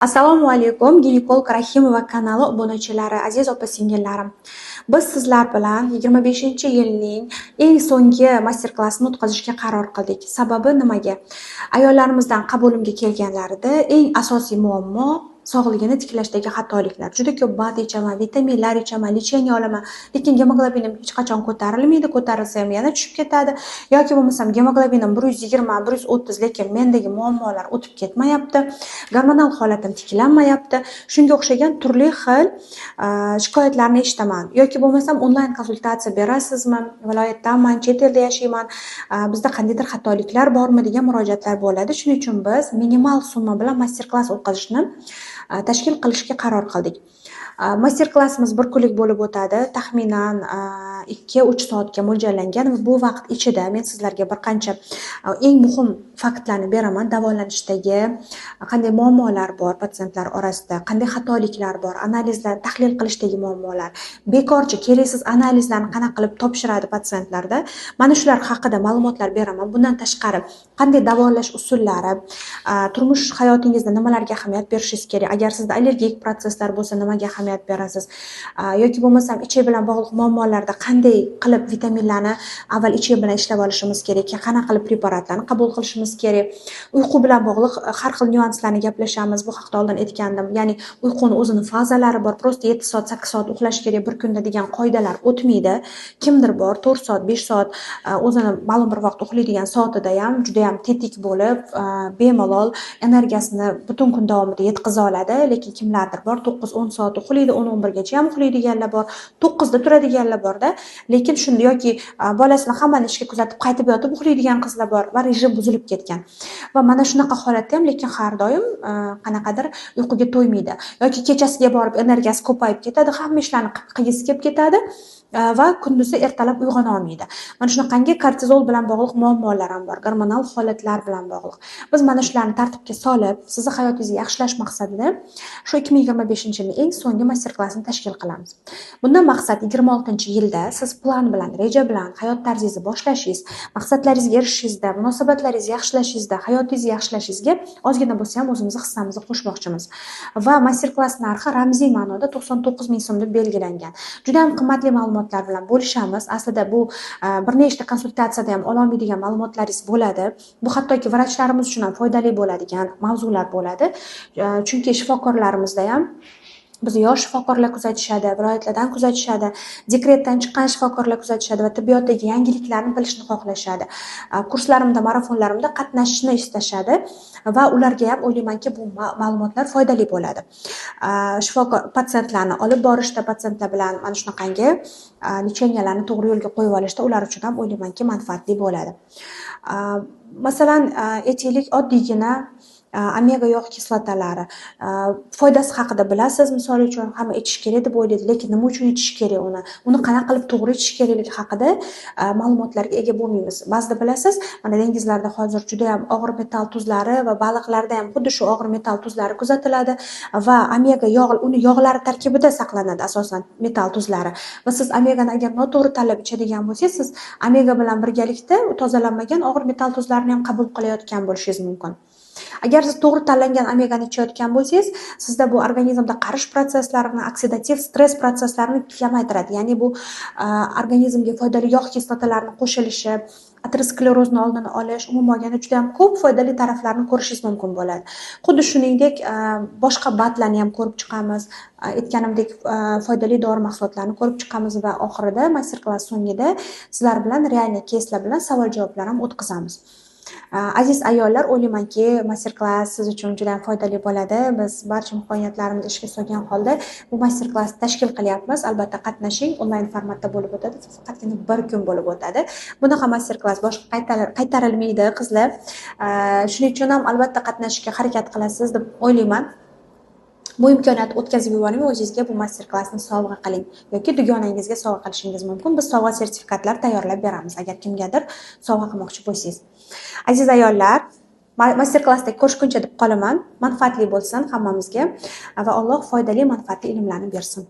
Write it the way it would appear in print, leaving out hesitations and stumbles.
Assalomu alaykum, Ginekolog Rahimova kanali obunachilari, aziz opa-singillarim. Biz sizlar bilan 25-yilning eng so'nggi master-klassini o'tkazishga qaror qildik. Sababi nimaga? Ayollarimizdan qabulimga kelganlarida eng asosiy muammo sog'ligini tiklashdagi xatoliklar. Juda ko'p BAD ichaman, vitaminlar ichaman, лечение olaman, lekin gemoglobinim hech qachon ko'tarilmaydi, ko'tarilsa ham yana tushib ketadi. Yoki bo'lmasam gemoglobinim 120, 130, lekin mendagi muammolar o'tib ketmayapti. Gormonal holatim tiklanmayapti. Shunga o'xshagan turli xil shikoyatlarni eshitaman. Yoki bo'lmasam onlayn konsultatsiya berasizmi? Viloyatdanman, chet elda yashayman. Bizda qandaydir xatoliklar bormi degan murojaatlar bo'ladi. Shuning uchun biz minimal summa bilan master-klass o'tkazishni tashkil qilishga qaror qildik. Master-klassimiz bir kunlik bo'lib o'tadi. Taxminan 2-3 soatga mo'ljallangan va bu vaqt ichida men sizlarga bir qancha eng muhim faktlarni beraman. Davolanishdagi qanday muammolar bor patsientlar orasida, qanday xatoliklar bor, analizlar, tahlil qilishdagi muammolar, bekorchi keraksiz analizlarni qanaqa qilib topshiradi patsientlarda. Mana shular haqida ma'lumotlar beraman. Bundan tashqari qanday davolash usullari, turmush hayotingizda nimalarga ahamiyat berishingiz kerak, agar sizda allergik protsesslar bo'lsa nimaga ahamiyat berasiz, yoki bo'lmasam ichak bilan bog'liq muammolarda qanday qilib vitaminlarni avval ichak bilan ishlab olishimiz kerak, qanaqa qilib preparatlarni qabul qilishimiz kerak, uyqu bilan bog'liq har xil nyuanslarni gaplashamiz. Bu haqda oldin aytgandim. Ya'ni uyquni o'zini fazalari bor, просто 7 soat, 8 soat uxlash kerak bir kunda degan qoidalar o'tmaydi. Kimdir bor 4 soat, 5 soat o'zini ma'lum bir vaqt uxlaydigan soatida ham juda ham tetik bo'lib, bemalol energiyasini butun kun davomida yetkaza oladi, lekin kimlardir bor 9-10 soat uxlaydi, 10-11gacha ham uxlaydiganlar bor, 9da turadiganlar borda, lekin shunda yoki bolasini hammani ishga kuzatib qaytib yotib uxlaydigan qizlar bor va rejim buzilib ketgan. Va mana shunaqa holatda ham lekin har doim qanaqadir uyquga to'ymaydi yoki kechasiga borib energiyasi ko'payib ketadi, hamma ishlarni qilgisi kelib ketadi va kunduzi ertalab uyg'ona olmaydi. Mana shunaqangi kortizol bilan bog'liq muammolar ham bor, gormonal holatlar bilan bog'liq. Biz mana shularni tartibga solib, sizni hayotingizni yaxshilash maqsadida shu 2025-yilning eng so'nggi master-klassini tashkil qilamiz. Bundan maqsad 26-yilda siz plan bilan, reja bilan hayot tarzingizni boshlashingiz, maqsadlaringizga erishishingizda, munosabatlaringizni yaxshilashingizda, hayotingizni yaxshilashingizga ozgina bo'lsa ham o'zimizni hissamizni qo'shmoqchimiz. Va master-klass narxi ramziy ma'noda 99 ming so'm deb belgilangan. Juda ham qimmatli ma'lumotlar bilan bo'lishamiz. Aslida bu bir nechta konsultatsiyada ham ololmaydigan ma'lumotlaringiz bo'ladi. Bu hattoki vrachlarimiz uchun ham foydali bo'ladigan mavzular bo'ladi. Chunki shifokorlarimizda ham bizni yosh shifokorlar kuzatishadi, viloyatlardan kuzatishadi, dekretdan chiqqan shifokorlar kuzatishadi va tibbiyotdagi yangiliklarni bilishni xohlashadi. Kurslarimda, marafonlarimda qatnashishni istashadi va ularga ham o'ylaymanki, bu ma'lumotlar foydali bo'ladi. Shifokor patsientlarni olib borishda, patsientlar bilan mana shunaqangi лечения larni to'g'ri yo'lga qo'yib olishda ular uchun ham o'ylaymanki manfaatli bo'ladi. Masalan, aytaylik, oddiygina omega yog' kislotalari foydasi haqida bilasiz, misol uchun hamma ichish kerak deb o'ylaydi, lekin nima uchun ichish kerak uni, uni qanaqa qilib to'g'ri ichish kerakligi haqida ma'lumotlarga ega bo'lmaymiz. Ba'zida bilasiz, mana dengizlarda hozir juda ham og'ir metall tuzlari va baliqlarda ham xuddi shu og'ir metall tuzlari kuzatiladi va omega yog' uni yog'lari tarkibida saqlanadi asosan metall tuzlari. Va siz omegani agar noto'g'ri tanlab ichadigan bo'lsangiz, siz omega bilan birgalikda tozalanmagan og'ir metall tuzlarini ham qabul qilayotgan bo'lishingiz mumkin. Agar siz to'g'ri tanlangan omegani ichayotgan bo'lsangiz, sizda bu organizmda qarish protsesslarini, oksidativ stress protsesslarini kamaytiradi. Ya'ni bu organizmga foydali yog' kislotalarini qo'shilishi, aterosklerozni oldini olish, umuman olganda juda ham ko'p foydali taraflarini ko'rishingiz mumkin bo'ladi. Xuddi shuningdek, boshqa BADlarni ham ko'rib chiqamiz. Aytganimdek, foydali dori mahsulotlarini ko'rib chiqamiz va oxirida master-klass so'ngida sizlar bilan реальный keyslar bilan savol-javoblar ham o'tkazamiz. Aziz ayollar, o'ylaymanki, master-klass siz uchun juda ham foydali bo'ladi. Biz barcha imkoniyatlarimizni ishga solgan holda bu master-klassni tashkil qilyapmiz. Albatta qatnashing, onlayn formatda bo'lib o'tadi, faqatgina bir kun bo'lib o'tadi. Bunaqa master-klass boshqa qaytarilmaydi, qizlar. Shuning uchun ham albatta qatnashishga harakat qilasiz deb o'ylayman. Bu imkoniyatni o'tkazib yubormang, o'zingizga bu master-klassni sovg'a qiling yoki dugonangizga sovg'a qilishingiz mumkin. Biz sovg'a sertifikatlar tayyorlab beramiz, agar kimgadir sovg'a qilmoqchi bo'lsangiz. Aziz ayollar, master-klassda ko'rishguncha deb qolaman. Manfaatli bo'lsin hammamizga va Alloh foydali, manfaatli ilmlarni bersin.